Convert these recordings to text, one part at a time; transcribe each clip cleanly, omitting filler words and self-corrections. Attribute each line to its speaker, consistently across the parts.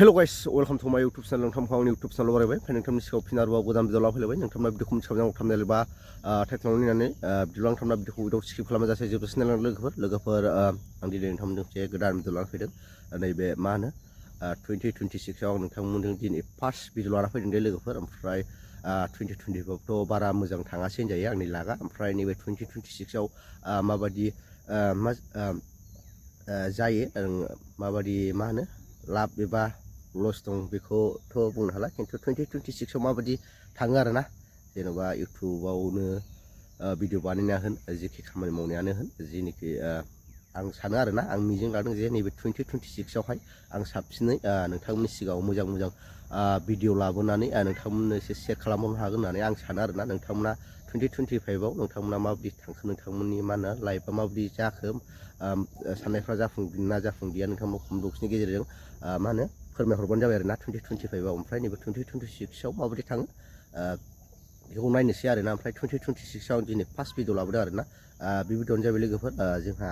Speaker 1: Hello guys, welcome to my YouTube channel. नोंथांखौ आंनि YouTube channel बारायबाय ओमफ्राय नोंथांनि सिगाङाव फिन आरोबाव गोदान भिडिअ लाफैलायबाय नोंथांना भिडिअखौ मोनथिखाबाय खालामनाय बा टाइटलाव नायनानै भिडिअ नोंथांना भिडिअखौ उइदाव स्किप खालामा जासे जोबजासिम नायलांनो लोगोफोर आं दिनै नोंथांमोनजों मोनसे गोदान भिडिअ लाना फैदों नैबे मा होनो 2026 आव नोंथांमोनजों दिनै फार्स्ट भिडिअ लाना फैदों दे लोगोफोर ओमफ्राय 2025थ' बारा मोजां थाङासै होनजायो आंनि लागा ओमफ्राय नैबे 2026 आव माबादि जायो माबादि मा होनो लाब एबा लस दं बेखौथ' बुंनो हाला खिन्थु 2026 आव माबादि थाङो आरोना जेनेबा इउटुबावनो भिडिअ बानायनाया होन जेखि खामानि मावनायानो होन जेनिखि आं सानो आरोना आं मिजिं लादों जे नैबे 2026 आवहाय आं साबसिनै नोंथांमोननि सिगाङाव मोजां भिडिअ लाबोनानै नोंथांमोननो एसे शेयार खालामहरनो हागोन होननानै आं सानो आरोना नोंथांमोना 2025 आव नोंथांमोना माबादि थांखो नोंथांमोननि मा होनो लाइफआ माबादि जाखो साननायफ्रा जाफुंदोंना जाफुंदिया नोंथांमोन कमेन्ट बक्सनि गेजेरजों मा होनो फोरमायहरबानो जाबाय आरोना 2025 आव ओमफ्राय नैबे 2026 आव माबादि थाङो बेखौ नायनोसै आरोना ओमफ्राय 2026 आव दिनै फार्स्ट भिडिअ लाबोदों आरोना बे भिडिअआनो जाबाय लोगोफोर जोंहा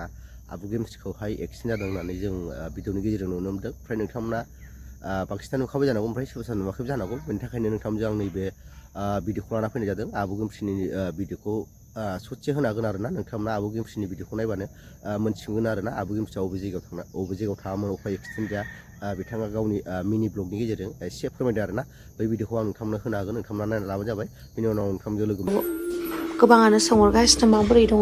Speaker 1: आबु गेम्सखौहाय एक्सिडेन्ट जादों होननानै जों भिडिअनि गेजेरजों नुनो मोनदों ओमफ्राय नोंथांमोना बांसिनानो नुखाबाय जानांगौ ओमफ्राय सोरबा सोरबा नुवाखैबो जानांगौ बेनि थाखायनो नोंथांमोनजों आं नैबे भिडिअखौ लाना फैनाय जादों आबु गेम्सनि भिडिअखौ ससे होनो हागोन आरोना नोंथांमोना आबु गेम्सनि भिडिअखौ नायबानो मोनथिगोन आरोना आबु गेम्सआ अबे जायगायाव थाङामोन अफाय एक्सिडेन्ट जाया बिथाङा गावनि मिनि ब्लगनि गेजेरजों एसे फोरमायदों आरोना बै भिडिअखौ आं नोंथांमोननो होनो हागोन नोंथांमोना नायना लाबानो जाबाय बेनि उनाव नोंथांमोनजों लोगो
Speaker 2: गोबाङानो सोंहरगासिनो माबोरै दङ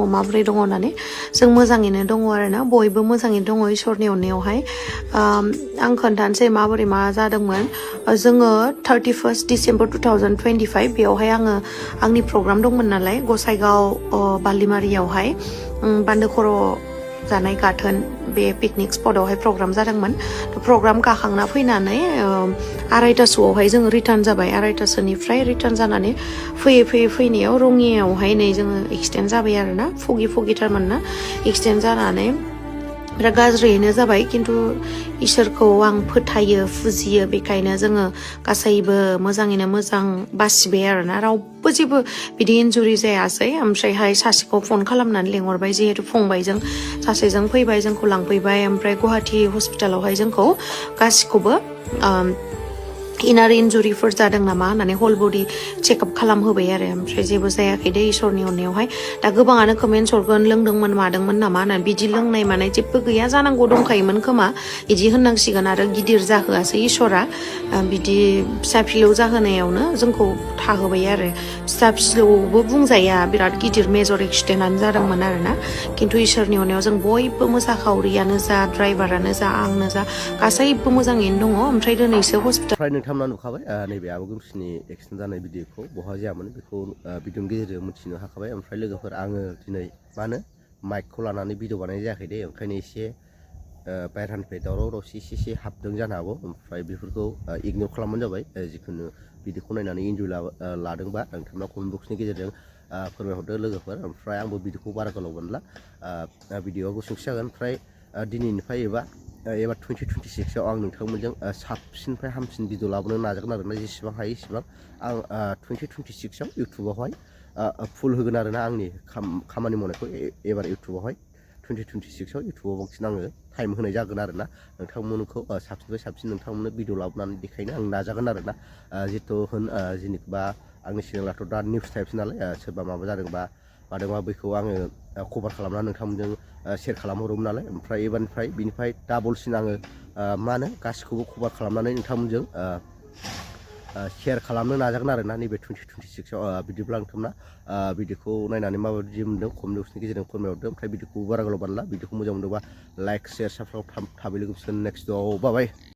Speaker 2: होननानै जों मोजाङैनो दङ आरोना बयबो मोजाङैनो दङ इसोरनि अननायावहाय आं खोन्थानोसै माबोरै मा जादोंमोन जोङो 31 डिसेम्बर 2025 बेयावहाय आङो आंनि प्रग्राम दंमोन नालाय गसाइगाव बालिमारियावहाय बान्दो खर' जानाय गाथोन बे पिकनिक स्पटआवहाय प्रग्राम जादोंमोन प्रग्राम गाखांना फैनानै 2:30सोआवहाय जोङो रिटार्न जाबाय 2:30सोनिफ्राय रिटार्न जानानै फैनायाव रङियावहाय नै जोङो एक्सिडेन्ट जाबाय आरोना फगिथारमोन ना एक्सिडेन्ट जानानै बिराद गाज्रियैनो जाबाय खिन्थु इसोरखौ आं फोथायो फुजियो बेखायनो जोङो गासैबो मोजाङैनो मोजां बासिबाय आरोना रावबो जेबो बिदि इन्जुरि जायासै ओमफ्रायहाय सासेखौ फन खालामनानै लेंहरबाय जिहेतु फंबायजों सासेजों फैबाय जोंखौ लांफैबाय ओमफ्राय गुवाहाटि हस्पिटालावहाय जोंखौ गासिखौबो इनार इन्जुरिफोर जादों नामा होननानै हल बडि चेकआप खालामहोबाय आरो ओमफ्राय जेबो जायाखै दे इसोरनि अननायावहाय दा गोबाङानो कमेन्ट्स हरगोन लोंदोंमोन मादोंमोन नामा होननानै बिदि लोंनाय मानाय जेबो गैया जानांगौ दंखायोमोन खोमा बिदि होननांसिगोन आरो गिदिर जाहोआसै इसोरा बिदि फिसा फिलौ जाहोनायावनो जोंखौ थाहोबाय आरो फिसा फिलौबो बुंजाया बिराद गिदिर मेजर एक्सिडेन्टआनो जादोंमोन आरोना खिन्थु इसोरनि अननायाव जों बयबो मोसाखावरियानो जा ड्राइभारानो जा आंनो जा गासैबो मोजाङैनो दङ ओमफ्राय दिनैसो हस्पिटाल
Speaker 1: नोंथांमोना नुखाबाय नैबे आबु गेम्सनि एक्सिडेन्ट जानाय भिडिअखौ बहा जायामोन बेखौ भिडिअनि गेजेरजों मिथिनो हाखाबाय ओमफ्राय लोगोफोर आङो दिनै मा होनो माइकखौ लानानै भिडिअ बानायनाय जायाखै दे ओंखायनो एसे बायह्रानिफ्राय दावराव दावसि एसे हाबदों जानो हागौ ओमफ्राय बेफोरखौ इगनर खालामबानो जाबाय जिखुनु भिडिअखौ नायनानै इन्जय लादोंबा नोंथांमोना कमेन्ट बक्सनि गेजेरजों फोरमायहरदो लोगोफोर ओमफ्राय आंबो भिडिअखौ बारा गोलाव मोनला भिडिअआ गुसुंसो जागोन ओमफ्राय दिनैनिफ्राय एबा 2026 आव आं नोंथांमोनजों साबसिननिफ्राय हामसिन भिडिअ लाबोनो नाजागोन आरोना जेसेबां हायो इसेबां आं 2026 आव इउटुबावहाय फुल होगोन आरोना आंनि खामानि मावनायखौ एबार इउटुबावहाय 2026 आव इउटुबाव बांसिन आङो टाइम होनाय जागोन आरोना नोंथांमोनखौ साबसिननिफ्राय साबसिन नोंथांमोननो भिडिअ लाबोनानै देखायनो आं नाजागोन आरोना जितु होन जेनेबा आंनि चेनेलाथ' दा निउस टाइपसो नालाय सोरबा माबा जादोंबा मादोंबा बैखौ आङो कभार खालामनानै नोंथांमोनजों शेयार खालामहरोमोन नालाय ओमफ्राय एबारनिफ्राय बिनिफ्राय डाबलसिन आङो मा होनो गासिखौबो कभार खालामनानै नोंथांमोनजों शेयार खालामनो नाजागोन आरोना नैबे 2026 आव बिदिब्ला नोंथांमोना भिडिअखौ नायनानै माबायदि मोन्दों कमेन्ट बक्सनि गेजेरजों फोरमायहरदो ओमफ्राय भिडिअखौ बारा गोलाव बानला भिडिअखौ मोजां मोनदोंबा लाइक शेयार साबस्क्राइब थाबै लोगो मोनसिगोन नेक्स्ट भिडिअआव बाय